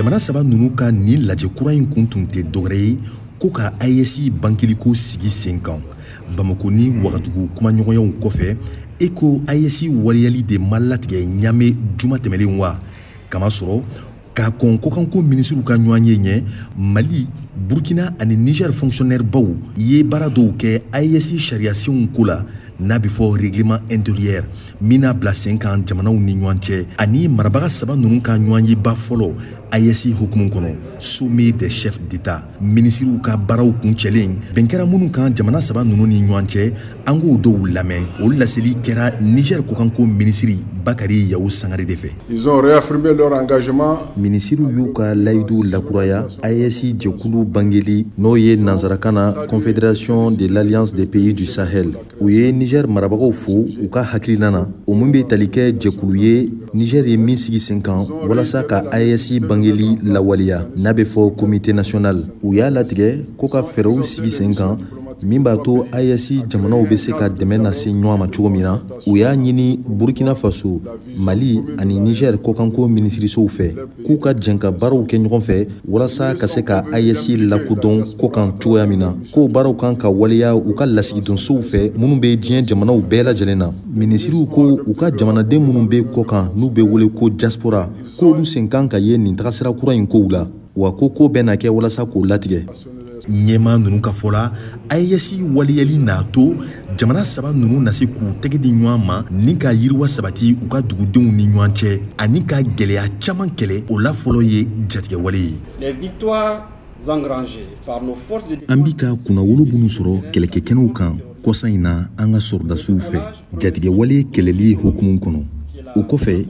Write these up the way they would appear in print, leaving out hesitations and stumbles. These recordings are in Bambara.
Jamana saba ninnu ka nin lajɛ kura in kun tun tɛ dɔwɛrɛ ye ko ka AES bankeliko sigi sen kan. Bamako ni Wagadugu kumaɲɔgɔnyaw kɔfɛ, e ko AES waleyali de ma latigɛ Ɲame juma tɛmɛlen wa? Kamasɔrɔ k'a kɔn kɔkanko minisiriw ka ɲɔgɔn ye ɲɛ, Mali, Burkina ani Niger fonctionnaire baw ye baara dɔw kɛ AES sariyasenw ko la, n'a bɛ fɔ règlement intérieur min n'a bila sen kan jamanaw ni ɲɔgɔn cɛ, ani marabaga saba ninnu ka ɲɔgɔn yeba fɔlɔ AES hukumu kɔnɔ, sommet des chefs d'État. Minisiriw ka baaraw kuncɛlen, bɛn kɛra minnu kan jamana saba ninnu ni ɲɔgɔn cɛ, an k'o dɔw lamɛn. O laseli kɛra Niger kɔkanko minisiri Bakary Yaou Sangare de fɛ. Ils ont réaffirmé leur engagement. Minisiriw y'u ka layidu lakuraya AES jɛkulu bangeli, n'o ye nansarakan na Confédération de l'Alliance des pays du Sahel. U ye Niger marabagaw fo u ka hakilina na, o min bɛ tali kɛ jɛkulu ye Niger ye min sigi sen kan walasa ka AES bangeli lawaleya, n'a bɛ fɔ Comité national. U y'a latigɛ ko ka fɛɛrɛw sigi sen kan min b'a to AES jamanaw bɛ se ka dɛmɛ lase ɲɔgɔn ma cogo min na. U y'a ɲini Burkina Faso, Mali ani Niger kɔkanko minisirisow fɛ k'u ka jɛn ka baaraw kɛ ɲɔgɔn fɛ walasa ka se ka AES lakodɔn kɔkan cogoya min na, k'o baaraw kan ka waleya u ka lasigidonsow fɛ minnu bɛ diɲɛ jamanaw bɛɛ lajɛlen na. Minisiriw ko u ka jamanaden minnu bɛ kɔkan, n'u bɛ wele ko diaspora, k'olu sen kan ka ye nin tagasira kura in kow la, wa ko ko bɛɛ na kɛ walasa k'o latigɛ. Ɲɛmaa ninnu ka fɔ la, AES waleyali n'a to jamana saba ninnu na se k'u tɛgɛ di ɲɔgɔn ma ni ka yiriwa sabati u ka dugudenw ni ɲɔgɔn cɛ, ani ka gɛlɛya caman kɛlɛ. O la fɔlɔ ye jatigɛwale ye. Les victoires engrangées par nos forces de An bi ka kunnawolo minnu sɔrɔ kɛlɛkɛkɛnɛw kan kɔsa in na an ka sɔrɔdasiw fɛ jatigɛwale kɛlɛli hukumu kɔnɔ, o kɔfɛ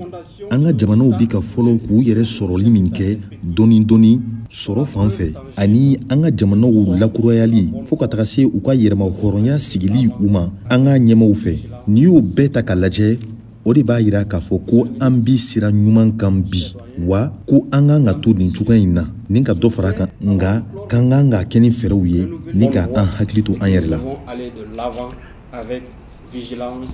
an ka jamanaw bi ka fɔlɔ k'u yɛrɛ sɔrɔli min kɛ dɔɔni dɔɔni sɔrɔ fan fɛ, ani an ka jamanaw lakurayali fɔɔ ka taga se u ka yɛrɛma hɔrɔnya sigili u ma an ka ɲɛmaw fɛ, n'i y'o bɛɛ ta k'a lajɛ, o de b'a yira k'a fɔ ko an bi sira ɲuman kan bi, wa ko an kan ka to nin cogoya in na ni ka dɔ fara a kan, nka k'an kan k'a kɛ ni fɛɛrɛw ye ni ka an hakili to an yɛrɛ la. Aller de l'avant avec vigilance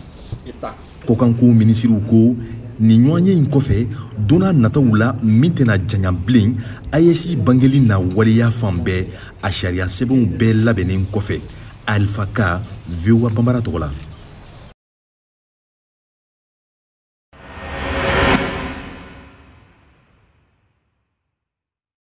et tact. Kɔkanko minisiriw ko nin ɲɔgɔnye in kɔfɛ, don n'a nataw la min tɛna janya bilen, AES bangeli na waleya fan bɛɛ, a sariya sɛbɛnw bɛɛ labɛnnen kɔfɛ. Alpha Ka, VOA Bambara tɔgɔ la.